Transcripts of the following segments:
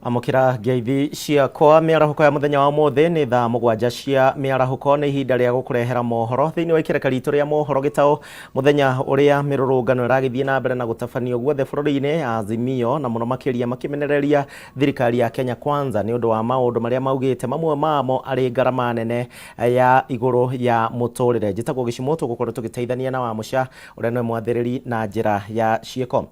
Amũkĩra ngeithi ciakwa mĩarahũko ya mũthenya wa ũmũthĩ. Nĩ thaa 7 cia mĩarahũko, nĩ ihinda rĩa gũkũrehera mohoro thĩinĩ wa ikereka ritũ rĩa mohoro gĩtaũ. Mũthenya ũrĩa mĩrũrũngano ĩragĩthiĩ na mbere na gũtabanio guothe bũrũri-inĩ ya Azimio, na mũno makĩria makĩmenereria thirikari ya Kenya Kwanza nĩ ũndũ wa maũndũ marĩa maugĩte mamwe mamo arĩ ngarama nene ya igũrũ ya mũtũrĩre. Njĩtagwo Gĩcimũ, tũgũkorwo tũgĩteithania na Wamũca ũrĩa nĩwe mwathĩrĩri na njĩra ya ciĩko.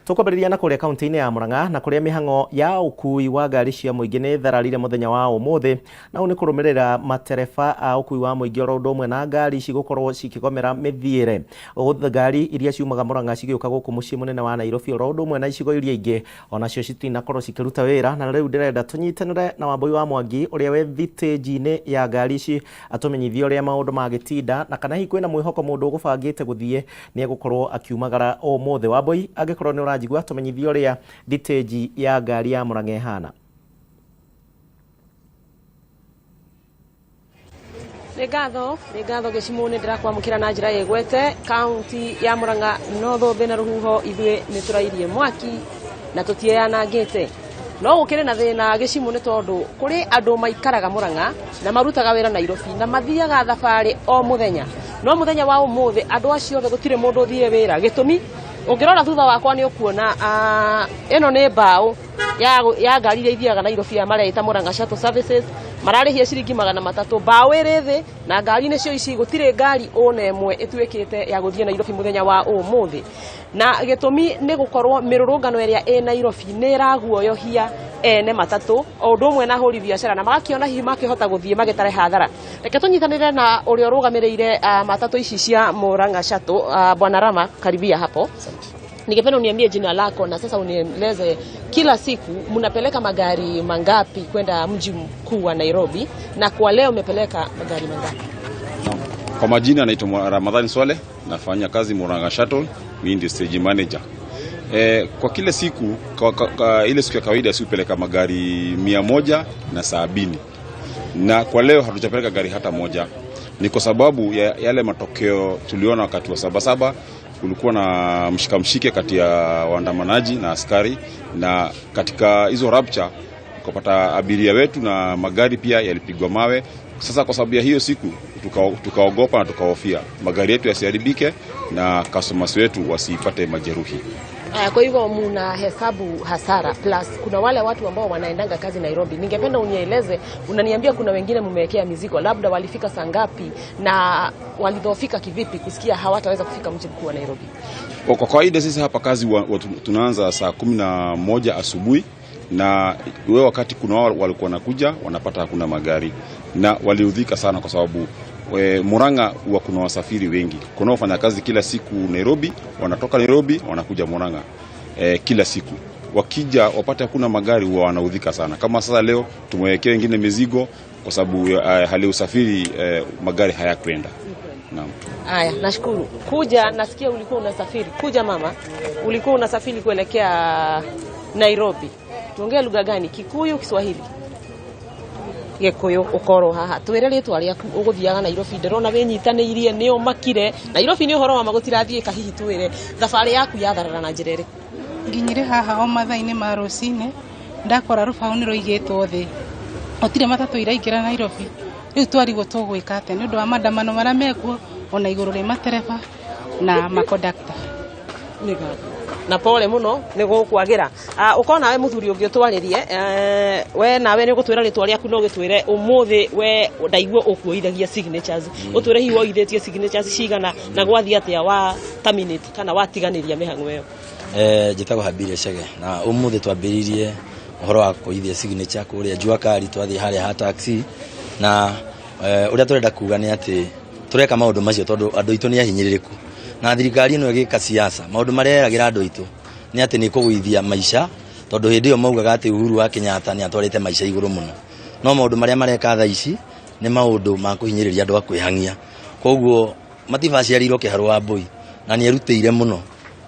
Tũkwambĩrĩria na kũrĩa kaunti-inĩ ya Murang'a, na kũrĩa mĩhang'o ya ũkui wa ngari cia mũingĩ nĩ thararire mũthenya wa ũmũthĩ, na ũũ nĩ kũrũmĩrĩra matereba a ũkui wa mũingĩ oro ũndũ ũmwe na ngari ici gũkorwo cikĩgomera mĩthiĩre. Ngari iria ciumaga Murang'a cigĩũka gũkũ mũciĩ mũnene wa Nairobi oro ũndũ ũmwe na icigo iria ingĩ onacio citinakorwo cikĩruta wĩra. Na rĩu ndĩrenda tũnyitanĩre na Wambui wa Mwangi ũrĩa wĩ thitĩnji-inĩ ya ngari ici atũmenyithie ũrĩa maũndũ magĩtinda, na kana hihi kwĩna mwĩhoko mũndũ ũgũbangĩte gũthiĩ nĩ egũkorwo akiumagara ũmũthĩ. Wambui, angĩkorwo nĩ ũranjigua, tũmenyithie ũrĩa thitĩnji ya ngari ya Murang'a ĩhana. Nĩ ngatho, nĩ ngatho Gĩcimũ, nĩ ndĩrakwamũkĩra na njĩra ĩgwete. Kaunti ya Murang'a no thũmbĩ na rũhuho, ithuĩ nĩ tũrairie mwaki na tũtiĩyanangĩte. No gũkĩrĩ na thĩna Gĩcimũ, nĩ tondũ kũrĩ andũ maikaraga Murang'a na marutaga wĩra Nairobi na mathiaga thabarĩ o mũthenya, no mũthenya wa ũmũthĩ andũ acio othe gũtirĩ mũndũ ũthire wĩra. Gĩtũmi, ũngĩrora thutha wakwa nĩ ũkuona ĩno nĩ mbaũ ya ngari iria ithiaga Nairobi ya mareita Murang'a Shuttle Services, mararĩhia ciringi 300. Mbaũ ĩrĩ thĩ na ngari nĩcio ici, gũtirĩ ngari ona ĩmwe ĩtuĩkĩte ya gũthiĩ Nairobi mũthenya wa ũmũthĩ, na gĩtũmi nĩ gũkorwo mĩrũrũngano ĩrĩa ĩ Nairobi nĩ ĩraguoyohia ene matatũ o ũndũ ũmwe na ahũri biacara, na magakĩona hihi makĩhota gũthiĩ magĩtare hathara. Reke tũnyitanĩre na ũrĩa ũrũgamĩrĩire matatũ ici cia Murang'a Shuttle, Bwana Rama, karibia hapo. Ningependa uniambie jina lako na sasa unieleze kila siku mnapeleka magari mangapi kwenda mji mkuu wa Nairobi, na kwa leo umepeleka magari mangapi? Kwa majina naitwa Ramadhani Swale, nafanya kazi Murang'a Shuttle, mimi ndiye stage manager. Kwa kila siku kwa ile siku ya kawaida si hupeleka magari 170, na kwa leo hatujapeleka gari hata moja. Ni kwa sababu ya yale matokeo tuliona wakati wa Sabasaba. Kulikuwa na mshikamshike kati ya waandamanaji na askari, na katika hizo rapture tukapata abiria wetu na magari pia yalipigwa mawe. Sasa kwa sababu ya hiyo siku tukaogopa na tukahofia magari yetu yasiharibike na customers wetu wasipate majeruhi. Kwa hivyo muna hesabu hasara, plus kuna wale watu ambao wanaendanga kazi Nairobi. Ningependa unieleze, unaniambia kuna wengine mmewekea mizigo, labda walifika saa ngapi na walidhoofika kivipi kusikia hawataweza kufika mji mkuu wa Nairobi? Kwa kawaida sisi hapa kazi tunaanza saa 11 asubuhi, na wewe wakati kuna wao walikuwa wanakuja wanapata hakuna magari, na waliudhika sana kwa sababu Murang'a huwa kuna wasafiri wengi. Kuna wafanya kazi kila siku Nairobi, wanatoka Nairobi wanakuja Murang'a kila siku. Wakija wapate hakuna magari huwa wanaudhika sana. Kama sasa leo tumewekea wengine mizigo kwa sababu hali ya usafiri magari hayakwenda. Naam. Haya, nashukuru. Kuja, nasikia ulikuwa unasafiri. Kuja mama, ulikuwa unasafiri kuelekea Nairobi. Tuongee lugha gani? Kikuyu, Kiswahili? Gikuyu ukorwo haha twire ritwa riaku. Uguthiaga Nairobi, ndirona winyitanĩirie nĩ ũmakire Nairobi nĩ ũhoro wa ma gũtirathiĩka. Hihi twĩre thabarĩ yaku yatharara na njĩra ĩrĩkũ? Nginyire haha o mathaa-inĩ ma rũcinĩ, ndakora rũbaũ nĩ rũigĩtwo thĩ, gũtirĩ matatũ iraingĩra Nairobi. Rĩu twarigwo tũgwĩka atĩa nĩ ũndũ wa maandamano marĩa mekuo ona igũrũ rĩ matereba na makondakta. Na pole muno nĩ gũkwagĩra. Ũkorwo nawe mũthuri ũngĩ ũtwarĩrie, we nawe nĩ ũgũtwĩra rĩtwa rĩaku na ũgĩtwĩre ũmũthĩ we ndaigua ũkuoithagia signatures. Ũtwĩre hihi woithĩtie signatures cigana na gwathiĩ atĩa wa terminate kana watiganĩria mĩhang'o ĩyo. Njĩtagwo Habire Chege, na ũmũthĩ twambĩrĩirie ũhoro wa kũithia signature kũrĩa Jua Kali, twathiĩ harĩa ha taxi, na ũrĩa tũrenda kuga nĩ atĩ tũreka maũndũ macio tondũ andũ aitũ nĩ ahinyĩrĩrĩku, na thirikari ĩno ĩgĩka siasa, maũndũ marĩa ĩragĩra andũ aitũ nĩ atĩ nĩ kũgũithia maica, tondũ hĩndĩ ĩyo maugaga atĩ Uhuru wa Kenyatta nĩ atwarĩte maica igũrũ mũno, no maũndũ marĩa mareka thaa ici nĩ maũndũ ma kũhinyĩrĩria andũ a kwĩhang'ia. Koguo Matiba aciarĩirwo Kĩharũ wa Mbũi na nĩ erutĩire mũno.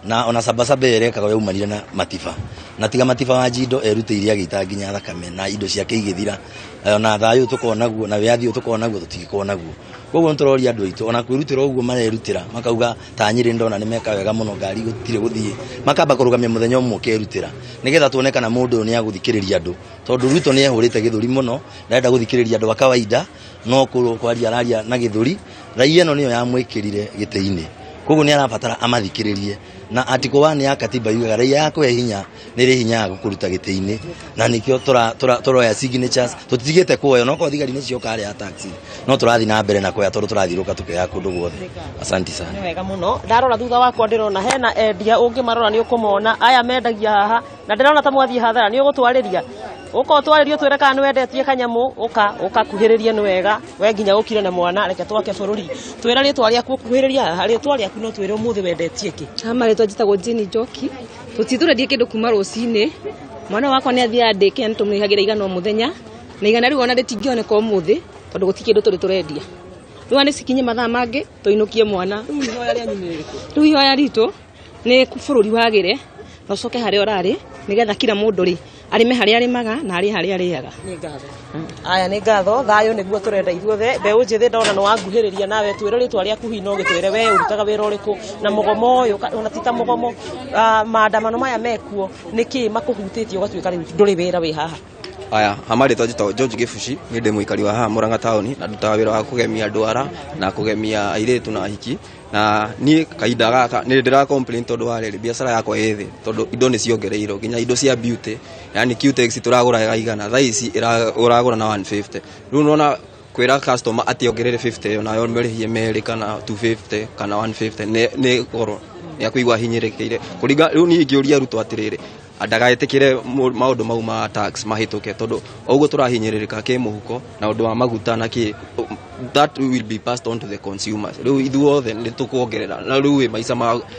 Na ona Sabasaba ĩyo ĩrekagwo yaumanire na Matiba, na tiga Matiba wa Njindo erutĩire agĩita nginya thakame na indo ciake igĩthira, ona thayũ tũkorwo naguo na wĩyathi ũyũ tũkorwo naguo, tũtingĩkorwo naguo. Koguo nĩtũroria andũ aitũ ona kwĩrutĩra ũguo marerutĩra, makauga ta Nyĩrĩ ndona nĩmeka wega mũno, ngari gũtirĩ gũthiĩ, makamba kũrũgamia mũthenya ũmwe ũkerutĩra nĩgetha tuone kana mũndũ ũyũ nĩagũthikĩrĩria andũ, tondũ Ruto nĩehũrĩte gĩthũri mũno, ndarenda gũthikĩrĩria andũ a kawaida, no kwaria araria na gĩthũri. Raia ĩno nĩyo yamwĩkĩrire gĩtĩ-inĩ, koguo nĩ arabatara amathikĩrĩrie. Na article 1 ya katiba yugaga raia yakũhe hinya nĩ ĩrĩ hinya ya gũkũruta gĩtĩ-inĩ, na nĩkĩo tũroya signatures. Tũtitigĩte kuoya, onokorwo thigari nĩ cioka harĩa taxi, no tũrathiĩ na mbere na kuoya tondũ tũrathiũrũrũka tũkĩoya kũndũ guothe. Asante sana. Nĩ wega mũno. Ndarora thutha wakwa ndĩrona hena endia, ũngĩmarora nĩ ũkũmona, aya mendagia haha, na ndĩrona ta mwathiĩ hathara. Nĩ ũgũtwarĩria, ũka ũtwarĩrie, ũtwĩre kana nĩ wendetie kanyamũ. Ũka ũkakuhĩrĩrie, nĩ wega we nginya ũkire na mwana. Reke twake bũrũri. Twĩra rĩtwa rĩaku, ũkuhĩrĩria haha, rĩtwa rĩaku, no twĩre ũmũthĩ wendetie kĩ? Ha marĩtwa njĩtagwo Jane Njoki. Tũtitũrendia kĩndũ kuma rũcinĩ. Mwana wakwa nĩ athiaga ndĩke, nĩ tũmũrĩhagĩra 100 o mũthenya, na 100 rĩu ona rĩtingĩoneka ũmũthĩ tondũ gũtirĩ kĩndũ tũrĩ tũrendia. Rĩu nĩ cikinye mathaa mangĩ tũinũkie mwana. Rĩu ihoya rĩanyu nĩ rĩrĩkũ? Rĩu ihoya ritũ nĩ bũrũri wagĩre na ũcoke harĩa ũrarĩ, nĩgetha kila mũndũ rĩ arĩme harĩa arĩmaga na arĩe harĩa arĩaga. Nĩ ngatho. Aya, nĩ ngatho. Thayũ nĩguo tũrenda ithuothe. Mbeũ njĩthĩ, ndona nĩ wanguhĩrĩria, nawe twĩre rĩtwa rĩaku hihi, no gĩtwĩre we ũrutaga wĩra ũrĩkũ, na mũgomo ũyũ ona ti ta mũgomo, maandamano maya mekuo nĩkĩ makũhutĩtie ũgatuĩka rĩu ndũrĩ wĩra wĩ haha? Aya, ha marĩtwa njĩtagwo George Gĩbuci, niĩ ndĩ mũikari wa haha Murang'a taũni na ndutaga wĩra wa kũgemia ndwara na kũgemia airĩtu na ahiki. Na niĩ kahinda gaka nĩ ndĩra complain tondũ wa rĩrĩ, biacara yakwa ĩ thĩ tondũ indo nĩ ciongereirwo, nginya indo cia beauty, yani Cutex tũragũraga 100, thaa ici ũragũra na 150. Rĩu nĩwona kwĩra customer atĩ ongerere 50 ĩyo nayo marĩhie merĩ kana 250 kana 150 nĩ goro, nĩ akũigua ahinyĩrĩkĩire. Kũringa rĩu niĩ ingĩũria Ruto atĩrĩrĩ, ndagaĩtĩkĩre maũndũ mau ma tax mahĩtũke, tondũ o ũguo tũrahinyĩrĩrĩka kĩmũhuko na ũndũ wa maguta na kĩ, that will be passed on to the consumers. Rĩu ithuothe nĩ tũkuongerera, na rĩu ĩ maica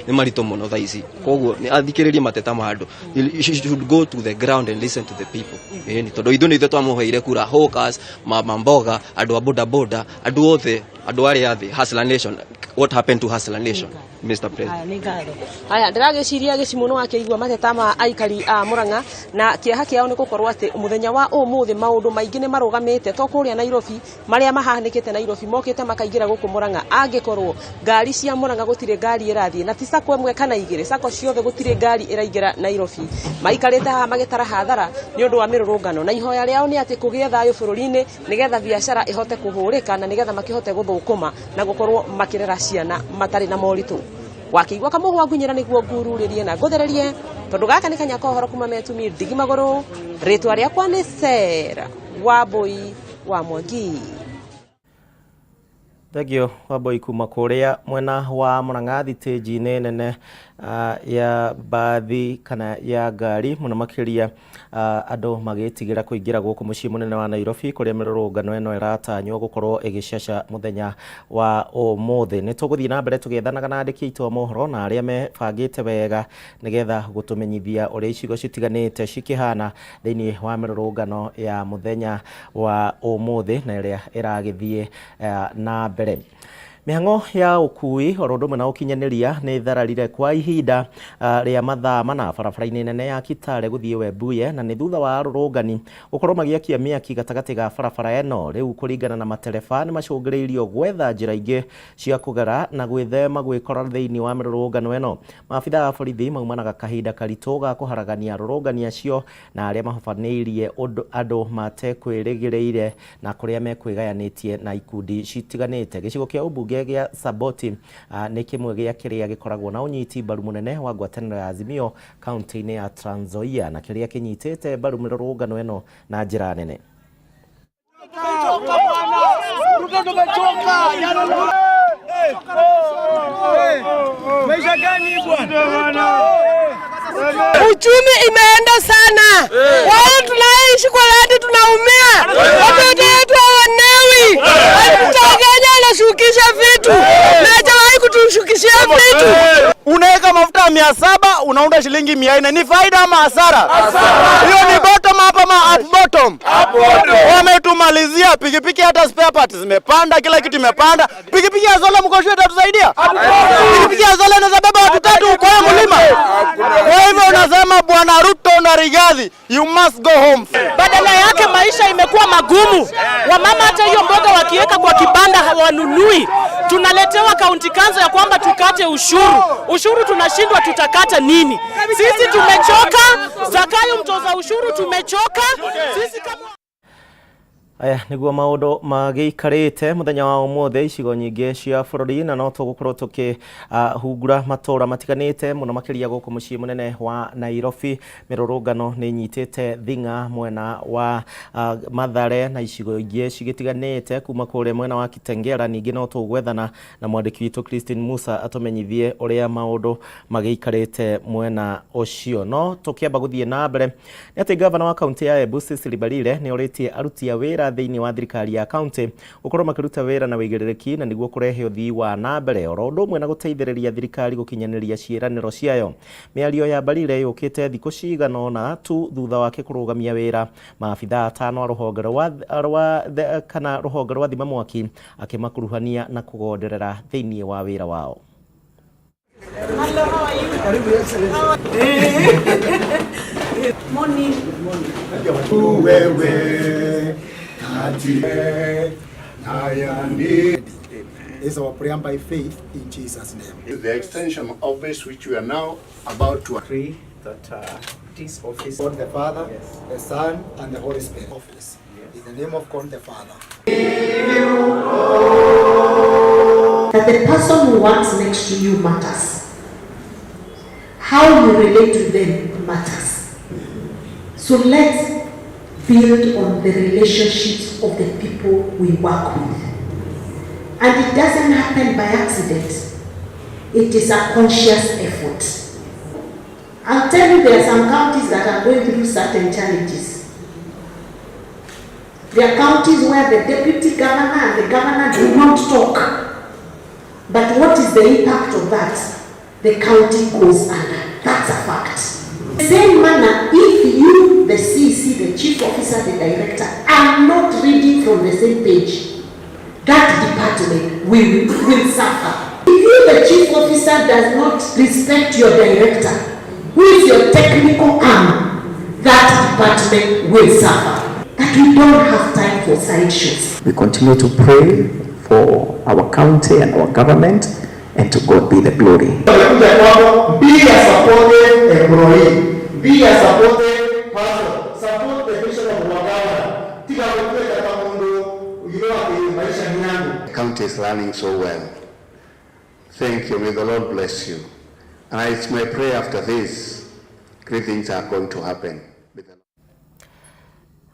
nĩ maritũ mũno thaa ici. Koguo nĩ athikĩrĩrie mateta ma andũ. He should go to the ground and listen to the people. Ĩni tondũ ithuĩ nĩ ithuĩ twamũheire kura, hawkers, mama mboga, andũ a boda boda, andũ othe, andũ arĩa athĩ. Hustler Nation, what happened to Hustler Nation, Mr President? Aya, nĩ ngatho. Aya, ndĩragĩciria gĩcimũ nĩ wakĩigua mateta ma aikari a Murang'a, na kĩeha kĩao nĩ gũkorwo atĩ mũthenya wa ũmũthĩ maũndũ maingĩ nĩ marũgamĩte, to kũrĩa Nairobi. Marĩa mahanĩkĩte Nairobi mokĩte makaingĩra gũkũ Murang'a. Angĩkorwo ngari cia Murang'a gũtirĩ ngari ĩrathiĩ, na ti sacco ĩmwe kana igĩrĩ, sacco ciothe gũtirĩ ngari ĩraingĩra Nairobi. Maikarĩte haha magĩtara hathara nĩ ũndũ wa mĩrũrũngano, na ihoya rĩao nĩ atĩ kũgĩe thayũ bũrũri-inĩ nĩgetha biacara ĩhote kũhũrĩka na nĩgetha makĩhote gũthũkũma na gũkorwo makĩrera ciana matarĩ na moritũ. Wakĩigua kamũhwa ngunyĩra nĩguo ngururĩrie na ngũthererie, tondũ gaka nĩ kanya ka ũhoro kuma metumi ndigi magũrũ. Rĩtwa rĩakwa nĩ Sera Wambui wa Mwangi. Thengio Wambui kuma kũrĩa mwena wa Murang'a, thitĩnji-inĩ nene ya mbathi kana ya ngari, mũno makĩria andũ magĩtigĩra kũingĩra gũkũ mũciĩ mũnene wa Nairobi, kũrĩa mĩrũrũngano ĩno ĩratanywo gũkorwo ĩgĩcaca mũthenya wa ũmũthĩ. Nĩ tũgũthiĩ na mbere tũgĩethanaga na andĩki aitũ a mohoro na arĩa mebangĩte wega nĩgetha gũtũmenyithia ũrĩa icigo citiganĩte cikĩhana thĩinĩ wa mĩrũrũngano ya mũthenya wa ũmũthĩ na ĩrĩa ĩragĩthiĩ na mbere. Mĩhang'o ya ũkui oro ũndũ ũmwe na ũkinyanĩria nĩ thararire kwa ihinda rĩa mathaa 4 barabara-inĩ nene ya Kitale gũthiĩ Webuye, na nĩ thutha wa arũrũngani gũkorwo magĩakia mĩaki gatagatĩ ga barabara ĩno. Rĩu kũringana na matereba, nĩ macũngĩrĩirio gwetha njĩra ingĩ cia kũgera na gwĩthema gwĩkora thĩinĩ wa mĩrũrũngano ĩno. Maabitha a borithi maumanaga kahinda karitũ ga kũharagania arũrũngani acio na arĩa mahobanĩirie andũ matekwĩrĩgĩrĩire na kũrĩa mekwĩgayanĩtie na ikundi citiganĩte. Gĩcigo kĩa ũmbunge gĩa Saboti nĩ kĩmwe gĩa kĩrĩa gĩkoragwo na ũnyiti mbaru mũnene wa ngwatanĩro ya Azimio kaunti-inĩ ya Trans Nzoia, na kĩrĩa kĩnyitĩte mbaru mĩrũrũngano ĩno na njĩra nene. Maisha gani bwana? Uchumi imeenda sana, wale tunaishi kwa ladi tunaumia, watoto wetu hawanewi. Mtaganya anashukisha vitu na hajawahi kutushukishia vitu. Unaweka mafuta 700, unaunda shilingi 400. Ni faida ama hasara? Hiyo ni bottom up ama up bottom? Wametuma Tukimalizia pikipiki, hata spare parts zimepanda, kila kitu imepanda. Pikipiki ya solar mko sure itatusaidia? Pikipiki ya solar inaweza beba watu tatu kwa hiyo mlima? Kwa hivyo unasema Bwana Ruto na Rigathi, you must go home. Badala yake maisha imekuwa magumu. Wamama hata hiyo mboga wakiweka kwa kibanda hawanunui. Tunaletewa county council ya kwamba tukate ushuru. Ushuru tunashindwa, tutakata nini? Sisi tumechoka. Zakayo mtoza ushuru tumechoka. Sisi kama Aya niguo maundu magĩikarĩte mũthenya wa ũmũthĩ icigo nyingĩ cia bũrũri, na no tũgũkorwo tũkĩhungura matũra matiganĩte mũno makĩria gũkũ mũciĩ mũnene wa Nairobi. Mĩrũrũngano nĩ ĩnyitĩte thing'a mwena wa Mathare na icigo ingĩ cigĩtiganĩte kuma kũrĩa mwena wa Kitengela. Ningĩ no tũgwethana na mwandĩki witũ Christine Musa atũmenyithie ũrĩa maũndũ magĩikarĩte mwena ũcio. No tũkĩamba gũthiĩ na mbere nĩ atĩ gavana wa kaunti ya Embu Cecily Mbarire nĩ orĩtie aruti a wĩra thĩinĩ wa thirikari ya kaunti gũkorwo makĩruta wĩra na wĩigĩrĩrĩki na nĩguo kũrehe ũthii wa na mbere oro ũndũ ũmwe na gũteithĩrĩria thirikari gũkinyanĩria ciĩranĩro ciayo. Mĩario ya Mbarire yũkĩte thikũ cigana ũna tu thutha wake kũrũgamia wĩra maabithaa atano a rũhonge rwa kana rũhonge rwa thima mwaki akĩmakuruhania na kũgonderera thĩinĩ wa wĩra wao. Hello, how are you? Morning. Wewe Is our prayer by faith in Jesus' name. The extension of this which we are now about to agree that this office, God the Father, yes, the Son, and the Holy Spirit. Office. Yes. In the name of God the Father. That the person who works next to you matters. How you relate to them matters. So let's build on the relationships of the people we work with. And it doesn't happen by accident. It is a conscious effort. I'll tell you, there are some counties that are going through certain challenges. There are counties where the deputy governor and the governor do not talk. But what is the impact of that? The county goes under. That's a fact. The same manner, if you, the CEC, the chief officer, the director, are not reading from the same page, that department will suffer. If you, the chief officer, does not respect your director, who is your technical arm, that department will suffer. That we don't have time for sideshows. We continue to pray for our county and our government, and to God be the glory. Be a supportive employee. Be a supportive person. Support the vision of our governor. The county is running so well. Thank you. May the Lord bless you. And it's my prayer after this, great things are going to happen.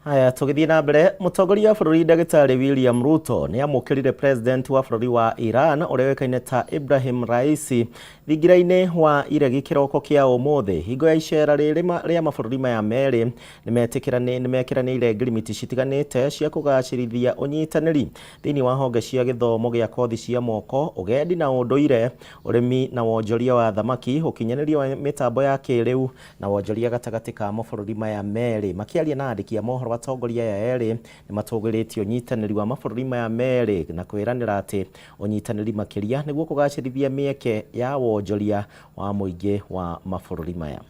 Haya, tũgĩthiĩ na mbere, mũtongoria wa bũrũri ndagĩtarĩ William Ruto nĩ amũkĩrire president wa bũrũri wa Iran ũrĩa ũĩkaine ta Ibrahim Raisi thingira-inĩ wa iregi kĩroko kĩa ũmũthĩ. Hingo ya icera rĩrĩ rĩa mabũrũri maya merĩ nĩmekĩranĩire ngirimiti citiganĩte cia kũgacĩrithia ũnyitanĩri thĩinĩ wa honge cia gĩthomo gĩa kothi cia moko, ũgendi na ũndũire, ũrĩmi na wonjoria wa thamaki, ũkinyanĩria wa mĩtambo ya kĩrĩu na wonjoria gatagatĩ ka mabũrũri maya merĩ. Makĩaria na andĩki a mohoro, atongoria aya erĩ nĩmatũgĩrĩtie ũnyitanĩri wa mabũrũri maya merĩ na kwĩranĩra atĩ ũnyitanĩri makĩria nĩguo kũgacĩrithia mĩeke ya wonjoria wa mũingĩ wa mabũrũri maya.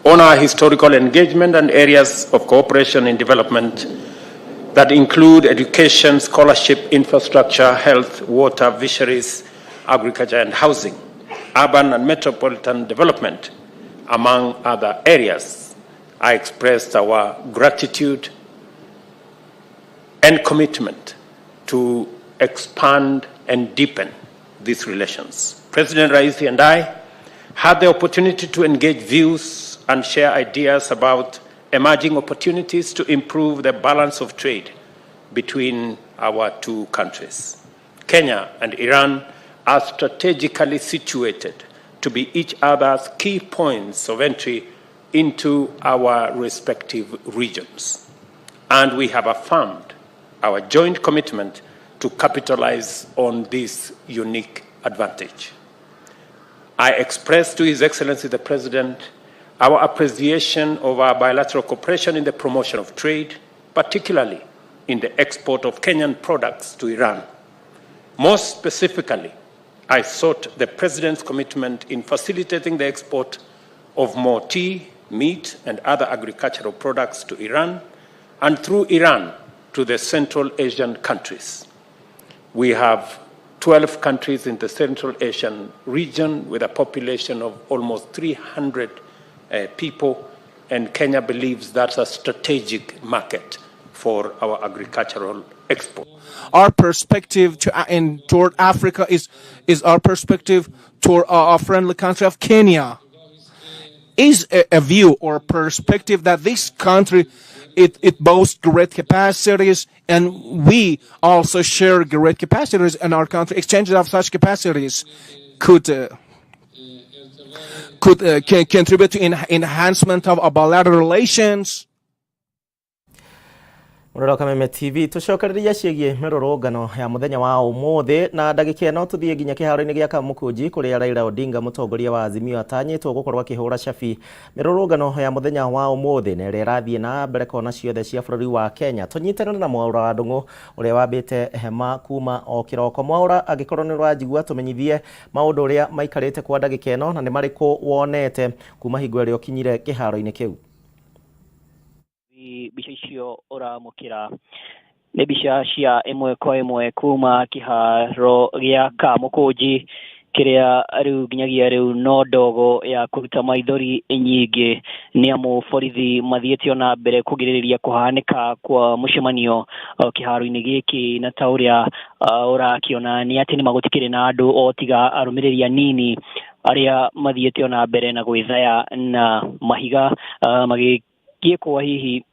On our historical engagement and areas of cooperation in development that include education, scholarship, infrastructure, health, water, fisheries, agriculture and housing, urban and metropolitan development, among other areas. I expressed our gratitude and commitment to expand and deepen these relations. President Raisi and I had the opportunity to engage views and share ideas about emerging opportunities to improve the balance of trade between our two countries. Kenya and Iran are strategically situated to be each other's key points of entry into our respective regions. And we have affirmed our joint commitment to capitalize on this unique advantage. I express to His Excellency the President our appreciation of our bilateral cooperation in the promotion of trade, particularly in the export of Kenyan products to Iran. More specifically, I sought the President's commitment in facilitating the export of more tea, meat, and other agricultural products to Iran, and through Iran to the Central Asian countries. We have 12 countries in the Central Asian region with a population of almost 300 people, and Kenya believes that's a strategic market for our agricultural export. Our perspective toward Africa is our perspective toward our friendly country of Kenya. Is a view or perspective that this country it boasts great capacities, and we also share great capacities in our country. Exchanges of such capacities could contribute to enhancement of our bilateral relations. Mũrora Kameme TV, tũcokereria ciĩgiĩ mĩrũrũngano ya mũthenya wa ũmũthĩ na ndagĩka ĩno tũthiĩ nginya kĩharo-inĩ gĩa Kamũkũnji kũrĩa Raila Odinga, mũtongoria wa Azimio, atanyĩtwo gũkorwo akĩhũra cabi mĩrũrũngano ya mũthenya wa ũmũthĩ na ĩrĩa ĩrathiĩ na mbere kona ciothe cia bũrũri wa Kenya. Tũnyitanĩre na Mwaũra wa Ndũng'ũ ũrĩa wambĩte hema kuma o kĩroko. Mwaũra, angĩkorwo nĩ ũranjigua, tũmenyithie maũndũ ũrĩa maikarĩte kwa ndagĩka ĩno na nĩ marĩkũ wonete kuma hingo ĩrĩa ũkinyire kĩharo-inĩ kĩu. Mbica icio ũramũkĩra nĩ mbica cia ĩmwe kwa ĩmwe kuma kĩharo gĩa Kamũkũnji, kĩrĩa rĩu nginyagia rĩu no ndogo ya kũruta maithori nyingĩ, nĩ amu borithi mathiĩte ona mbere kũgirĩrĩria kũhanĩka kwa mũcemanio kĩharo-inĩ gĩkĩ. Na ta ũrĩa ũrakĩona nĩ atĩ nĩ gũtikĩrĩ na andũ o tiga arũmĩrĩri anini arĩa mathiĩte ona mbere na gwĩthaya na mahiga, magĩkwo hihi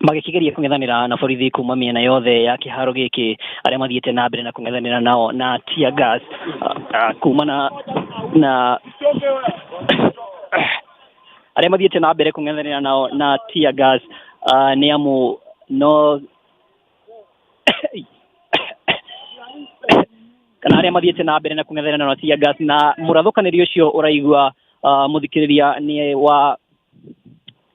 magĩkĩgeria kũng'ethanĩra na borithi kuma mĩena yothe ya kĩharo gĩkĩ, arĩa mathiĩte na mbere na kũng'ethanĩra nao na tear gas, kumana na arĩa mathiĩte na mbere kũng'ethanĩra nao na tear gas, nĩ amu no kana arĩa mathiĩte na mbere na kũng'ethanĩra na tear gas. Na mũrathũkanĩrio ũcio ũraigua, mũthikĩrĩria, nĩ wa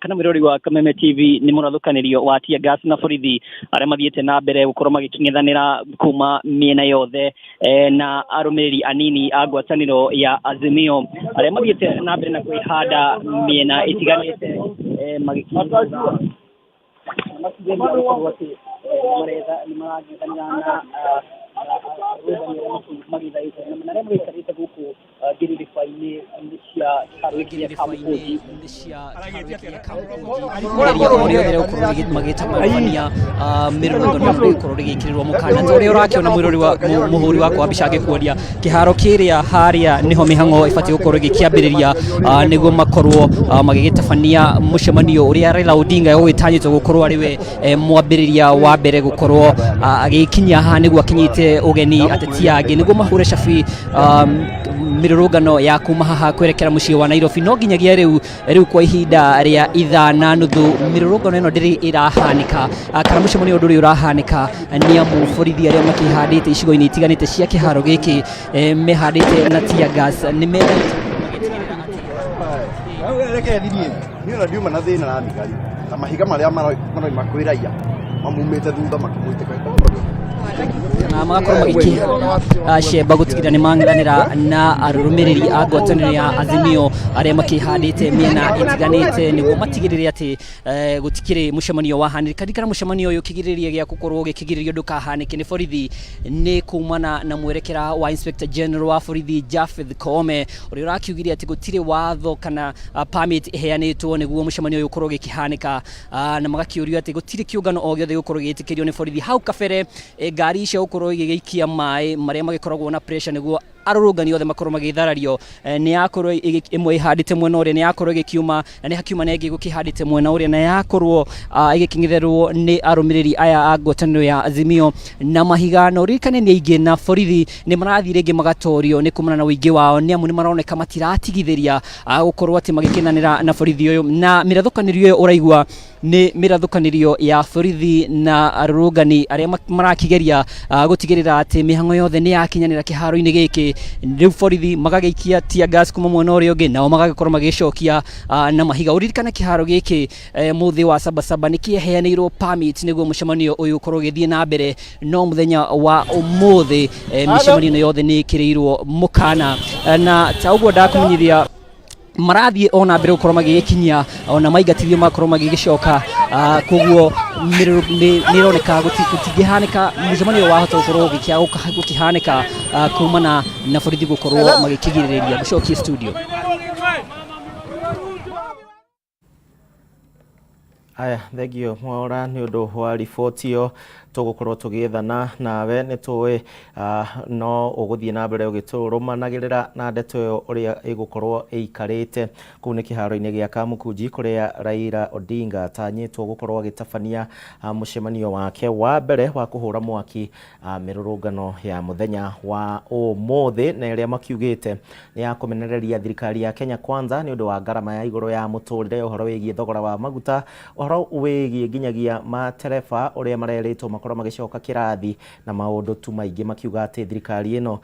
kana mwĩrori wa Kameme TV, nĩ mũrathũkanĩrio wa tear gas na borithi arĩa mathiĩte na mbere gũkorwo magĩkĩng'ethanĩra kuma mĩena yothe, na arũmĩrĩri anini a ngwatanĩro ya Azimio arĩa mathiĩte na mbere na kwĩhanda mĩena ĩtiganĩte, magĩkinyĩra gũkorwo atĩ nĩmaretha nĩmarang'ethanĩra na arũrũngani arĩa magĩthaĩte na arĩa magĩikarĩte gũkũ ngĩrĩrĩba-inĩ cia kĩharo gĩkĩ gĩa Kamũkũnji. Geria o rĩothe rĩgũkorwo magĩtabania mĩrũrũngano ĩno rĩgũkorwo rĩgĩkĩrĩrwo mũkana. Ta ũrĩa ũrakĩona, mwĩrori wa mũhũri wakwa wa mbica angĩkuonia kĩharo kĩrĩa, harĩa nĩho mĩhang'o ĩbatiĩ gũkorwo ĩgĩkĩambĩrĩria, nĩguo makorwo magĩgĩtabania mũcemanio ũrĩa Raila Odinga egũgĩtanyĩtwo gũkorwo arĩ we mwambĩrĩria wa mbere gũkorwo agĩkinyia haha, nĩguo akinyite ũgeni ateti angĩ nĩguo mahũre cabi mĩrũrũngano ya kuma haha kwerekera mũciĩ wa Nairobi. No nginyagia rĩu kwa ihinda rĩa ithaa na nuthu mĩrũrũngano ĩno ndĩrĩ ĩrahanĩka, kana mũcemanio ũyũ ndũrĩ ũrahanĩka, nĩ amu borithi arĩa makĩhandĩte icigo-inĩ itiganĩte cia kĩharo gĩkĩ, mehandĩte na tear gas, nĩ methaĩte. Reke thirie niĩ ona ndiuma na thĩna na thigari na mahiga marĩa maroima kwĩ raia mamumĩte thutha makĩmũitĩka. Na magakorwo magĩkĩhanda cemba gũtigĩrĩra nĩ mang'ethanĩra na arũmĩrĩri a ngwatanĩro ya Azimio arĩa makĩhandĩte mĩena ĩtiganĩte, nĩguo matigĩrĩre atĩ gũtikĩrĩ mũcemanio wahanĩka. Ririkana mũcemanio ũyũ, kĩgirĩrĩria gĩa gũkorwo gĩkĩgirĩrĩrio ndũkahanĩke nĩ borithi nĩ kumana na mwerekera wa Inspector General wa borithi Japheth Koome, ũrĩa ũrakiugire atĩ gũtirĩ watho kana permit ĩheanĩtwo nĩguo mũcemanio ũyũ ũkorwo ũgĩkĩhanĩka, na magakĩũrio atĩ gũtirĩ kĩũngano o gĩothe gĩgũkorwo gĩgĩtĩkĩrio nĩ borithi. Hau kabere, ngari cia gũkorwo igĩgĩikia maĩ marĩa magĩkoragwo na pressure nĩguo Arũrũngani othe makorwo magĩtharario. Nĩ yakorwo ĩmwe ĩhandĩte mwena ũrĩa, nĩ yakorwo ĩgĩkiuma na nĩ hakiuma na ĩngĩ gũkĩhandĩte mwena ũrĩa, na yakorwo ĩgĩkĩng'etherwo nĩ arũmĩrĩri aya a ngwatanĩro ya Azimio na mahiga. Na ũririkane nĩ aingĩ na borithi nĩ marathiĩ rĩngĩ magatorio nĩ kumana na ũingĩ wao, nĩ amu nĩ maroneka matiratigithĩria gũkorwo atĩ magĩkenanĩra na borithi ũyũ. Na mĩrathũkanĩrio ĩyo ũraigua nĩ mĩrathũkanĩrio ya borithi na arũrũngani arĩa marakĩgeria gũtigĩrĩra atĩ mĩhang'o yothe nĩ yakinyanĩra kĩharo-inĩ gĩkĩ. Rĩu borithi magagĩikia tear gas kuma mwena ũrĩa ũngĩ, nao magagĩkorwo magĩcokia na mahiga. Ũririkane kĩharo gĩkĩ mũthĩ wa Sabasaba nĩ kĩaheanĩirwo permit nĩguo mũcemanio ũyũ ũkorwo ũgĩthiĩ na mbere, no mũthenya wa ũmũthĩ mĩcemanio ĩno yothe nĩ ĩkĩrĩirwo mũkana. Na ta ũguo ndakũmenyithia, marathiĩ ona mbere gũkorwo magĩgĩkinyia ona maingatithio makorwo magĩgĩcoka. Koguo nĩ ĩroneka gũtingĩhanĩka mũcemanio wahota gũkorwo gũkĩhanĩka kumana na borithi gũkorwo magĩkĩgirĩrĩria. Gũcokie studio. Aya, thengio Mwaũra nĩ ũndũ wa riboti ĩyo. Tũgũkorwo tũgĩethana nawe, nĩ tũĩ no ũgũthiĩ na mbere ũgĩtũrũmanagĩrĩra na ndeto ĩyo ũrĩa ĩgũkorwo ĩikarĩte. Kũu nĩ kĩharo-inĩ gĩa Kamukunji kũrĩa Raila Odinga atanyĩtwo gũkorwo agĩtabania mũcemanio wake wa mbere wa kũhũra mwaki mĩrũrũngano ya mũthenya wa ũmũthĩ, na ĩrĩa makiugĩte nĩ ya kũmenereria thirikari ya Kenya Kwanza nĩ ũndũ wa ngarama ya igũrũ ya mũtũrĩre, ũhoro wĩgiĩ thogora wa maguta, ũhoro wĩgiĩ nginyagia matereba ũrĩa marerĩtwo makorwo magĩcoka kĩrathi na maũndũ tu maingĩ, makiuga atĩ thirikari ĩno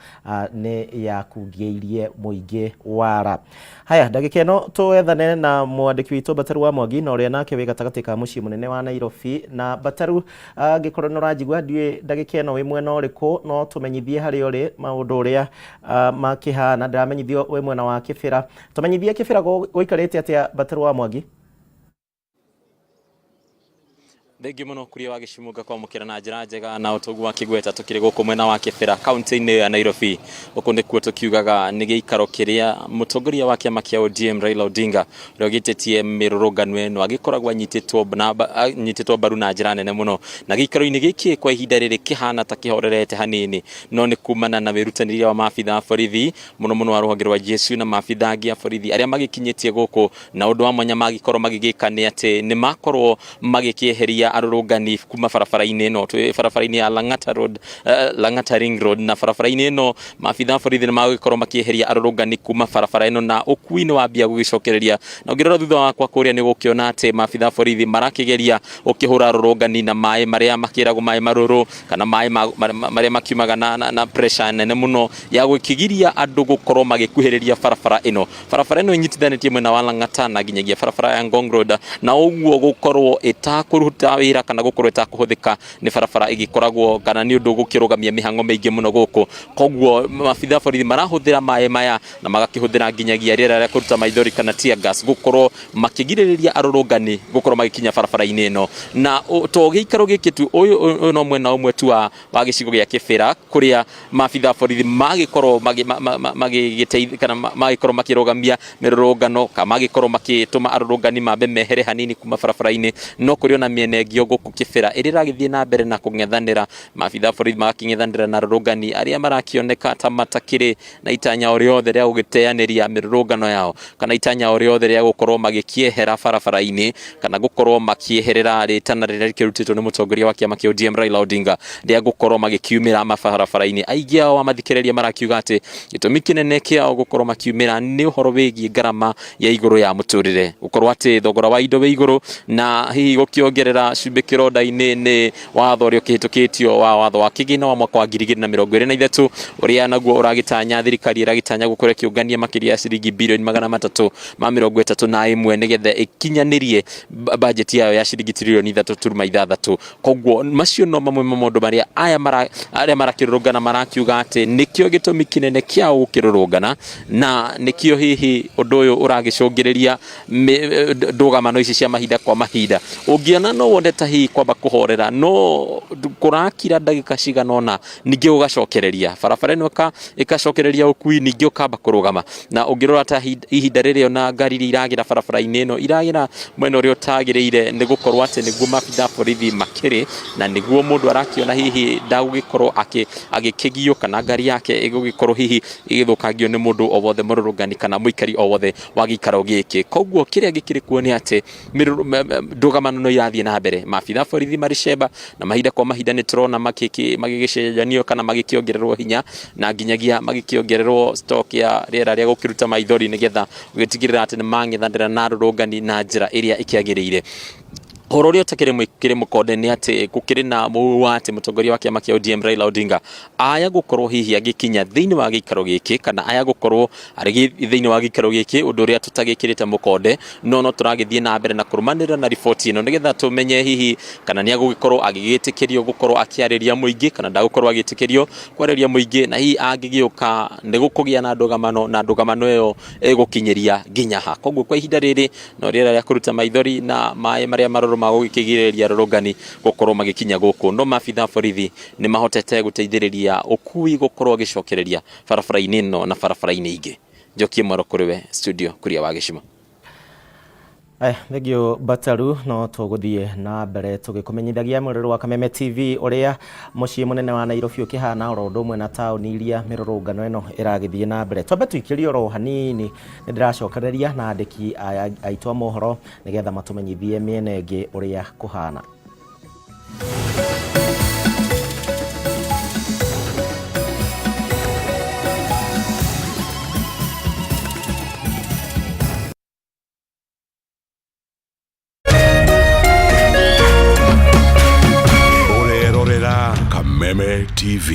nĩ yakungĩirie mũingĩ wara. Haya, ndagĩka ĩno twethane na mwandĩki witũ Mbataru wa Mwangi, na ũrĩa nake wĩ gatagatĩ ka mũciĩ mũnene wa Nairobi. Na Mbataru, angĩkorwo nĩ ũranjigua, ndiũĩ ndagĩka ĩno wĩ mwena ũrĩkũ, no tũmenyithie harĩa ũrĩ maũndũ ũrĩa makĩhana. Ndĩramenyithio wĩ mwena wa Kĩbĩra. Tũmenyithie Kĩbĩra gũikarĩte atĩa, Mbataru wa Mwangi? Thengiũ mũno kuria wa gĩcimunga kwamũkĩra na njĩra njega na ũtogu wa kĩgweta. Tũkĩrĩ gũkũ mwena wa Kĩbĩra, kaunti-inĩ ya Nairobi. Gũkũ nĩkuo tũkiugaga nĩ gĩikaro kĩrĩa mũtongoria wa kĩama kĩa ODM Raila Odinga, ũrĩa ũgĩtĩtie mĩrũrũngano ĩno, agĩkoragwo anyitĩtwo mbaru na njĩra nene mũno. Na gĩikaro-inĩ gĩkĩ kwa ihinda rĩrĩ kĩhana ta kĩhorerete hanini, no nĩ kumana na wĩrutanĩria wa maabitha a borithi, mũno mũno a rũhonge rwa GSU na maabitha angĩ a borithi arĩa magĩkinyĩtie gũkũ. Na ũndũ wa mwanya magĩkorwo magĩgĩka nĩ atĩ nĩ makorwo magĩkĩeheria arũrũngani kuma barabara-inĩ ĩno. Twĩ barabara-inĩ ya Lang'ata Road, Lang'ata Ring Road, na barabara-inĩ ĩno maabitha a borithi nĩ magĩkorwo makĩeheria arũrũngani kuma barabara ĩno, na ũkui nĩ wambia gũgĩcokereria. Na ũngĩrora thutha wakwa kũrĩa, nĩ ũgũkĩona atĩ maabitha a borithi marakĩgeria gũkĩhũra arũrũngani na maĩ marĩa makĩragwo maĩ marũrũ, kana maĩ marĩa makiumaga na pressure nene mũno ya gũkĩgiria andũ gũkorwo magĩkuhĩrĩria barabara ĩno. Barabara ĩno ĩnyitithanĩtie mwena wa Lang'ata na nginyagia barabara ya Ngong Road, na ũguo gũkorwo ĩtakũruta wĩra kana gũkorwo ĩtakũhũthĩka nĩ barabara ĩgĩkoragwo kana nĩ ũndũ gũkĩrũgamia mĩhang'o mĩingĩ mũno gũkũ. Koguo maabitha a borithi marahũthĩra maĩ maya na magakĩhũthĩra nginyagia rĩera rĩa kũruta maithori kana tear gas gũkorwo makĩgirĩrĩria arũrũngani gũkorwo magĩkinya barabara-inĩ ĩno. Na to gĩikaro gĩkĩ tu, ũyũ no mwena ũmwe tu wa gĩcigo gĩa Kĩbĩra kũrĩa maabitha a borithi magĩkorwo magĩteithia kana magĩkorwo makĩrũgamia mĩrũrũngano, kana magĩkorwo makĩtũma arũrũngani mambe mehere hanini kuma barabara-inĩ. No kũrĩ ona mĩena ĩngĩ o gũkũ Kĩbĩra ĩrĩa ĩragĩthiĩ na mbere na kũng'ethanĩra, maabitha a borithi magakĩng'ethanĩra na arũrũngani arĩa marakĩoneka ta matakĩrĩ na itanya o rĩothe rĩa gũgĩteanĩria mĩrũrũngano yao, kana itanya o rĩothe rĩa gũkorwo magĩkĩehera barabara-inĩ, kana gũkorwo makĩeherera rĩtana rĩrĩa rĩkĩrutĩtwo nĩ mũtongoria wa kĩama kĩa ODM Raila Odinga rĩa gũkorwo magĩkiumĩra mabarabara-inĩ. Aingĩ ao amathikĩrĩria marakiuga atĩ gĩtũmi kĩnene kĩao gũkorwo makiumĩra nĩ ũhoro wĩgiĩ ngarama ya igũrũ ya mũtũrĩre, gũkorwo atĩ thogora wa indo wĩ igũrũ, na hihi gũkĩongerera cumbĩ kĩronda-inĩ nĩ watho ũrĩa ũkĩhĩtũkĩtio wa watho wa kĩgĩna wa mwaka wa 2023, ũrĩa naguo ũragĩtanya thirikari ĩragĩtanya gũkorwo ĩkĩũngania makĩria ya ciringi birioni 331 nĩgetha ĩkinyanĩrie bajeti yayo ya ciringi tiririoni 3.6. Koguo macio no mamwe ma maũndũ marĩa aya mara arĩa marakĩrũrũngana marakiuga atĩ nĩkĩo gĩtũmi kĩnene kĩao gũkĩrũrũngana, na nĩkĩo hihi ũndũ ũyũ ũragĩcũngĩrĩria ndũgamano ici cia mahinda kwa mahinda. Ũngĩona no wone. Gũkonde ta hihi kwamba kũhorera, no kũrakira ndagĩka cigana ũna ningĩ gũgacokereria barabara ĩno ĩkacokereria ũkui, ningĩ ũkamba kũrũgama. Na ũngĩrora ta ihinda rĩrĩ ona ngari iria iragĩra barabara-inĩ ĩno iragĩra mwena ũrĩa ũtagĩrĩire, nĩ gũkorwo atĩ nĩguo maabitha a borithi makĩrĩ, na nĩguo mũndũ arakĩona hihi ndagũgĩkorwo agĩkĩgio kana ngari yake ĩgũgĩkorwo hihi ĩgĩthũkangio nĩ mũndũ o wothe mũrũrũngani kana mũikari o wothe wa gĩikaro gĩkĩ. Koguo kĩrĩa gĩkĩrĩ kuo nĩ atĩ ndũgamano no irathiĩ na mbere, maabitha a borithi marĩ cemba, na mahinda kwa mahinda nĩ tũrona magĩgĩcenjanio kana magĩkĩongererwo hinya, na nginyagia magĩkĩongererwo stock ya rĩera rĩa gũkĩruta maithori, nĩgetha gũgĩtigĩrĩra atĩ nĩ mang'ethanĩra na arũrũngani na njĩra ĩrĩa ĩkĩagĩrĩire. Ũhoro ũrĩa ũtakĩrĩ mwĩkĩre mũkonde nĩ atĩ gũkĩrĩ na mũhuhu wa atĩ mũtongoria wa kĩama kĩa ODM Raila Odinga aya gũkorwo hihi agĩkinya thĩinĩ wa gĩikaro gĩkĩ, kana aya gũkorwo arĩ thĩinĩ wa gĩikaro gĩkĩ, ũndũ ũrĩa tũtagĩkĩrĩte mũkonde, no tũragĩthiĩ na mbere na kũrũmanĩrĩra na riboti ĩno nĩgetha tũmenye hihi kana nĩ agũgĩkorwo agĩgĩtĩkĩrio gũkorwo akĩarĩria mũingĩ kana ndagũkorwo agĩtĩkĩrio kwarĩria mũingĩ, na hihi angĩgĩũka nĩ gũkũgĩa na ndũgamano, na ndũgamano ĩyo ĩgũkinyĩria nginya ha. Koguo kwa ihinda rĩrĩ no rĩera rĩa kũruta maithori na maĩ marĩa marũrũ ma gũgĩkĩgirĩrĩria arũrũngani gũkorwo magĩkinya gũkũ, no maabitha a borithi nĩ mahotete gũteithĩrĩria ũkui gũkorwo agĩcokereria barabara-inĩ ĩno na barabara-inĩ ingĩ. Njokie mwaro kũrĩ we studio Kuria wa Gĩcimo. Aya, thengio Bataru, no tũgũthiĩ na mbere tũgĩkũmenyithagia mwĩrĩrĩ wa Kameme TV ũrĩa mũciĩ mũnene wa Nairobi ũkĩhana, oro ũndũ ũmwe na taũni iria mĩrũrũngano ĩno ĩragĩthiĩ na mbere. Twambe tũikĩrie oro hanini, nĩ ndĩracokereria na andĩki aya aitũ a mohoro nĩgetha matũmenyithie mĩena ĩngĩ ũrĩa kũhana. Ũrerorera Kameme TV.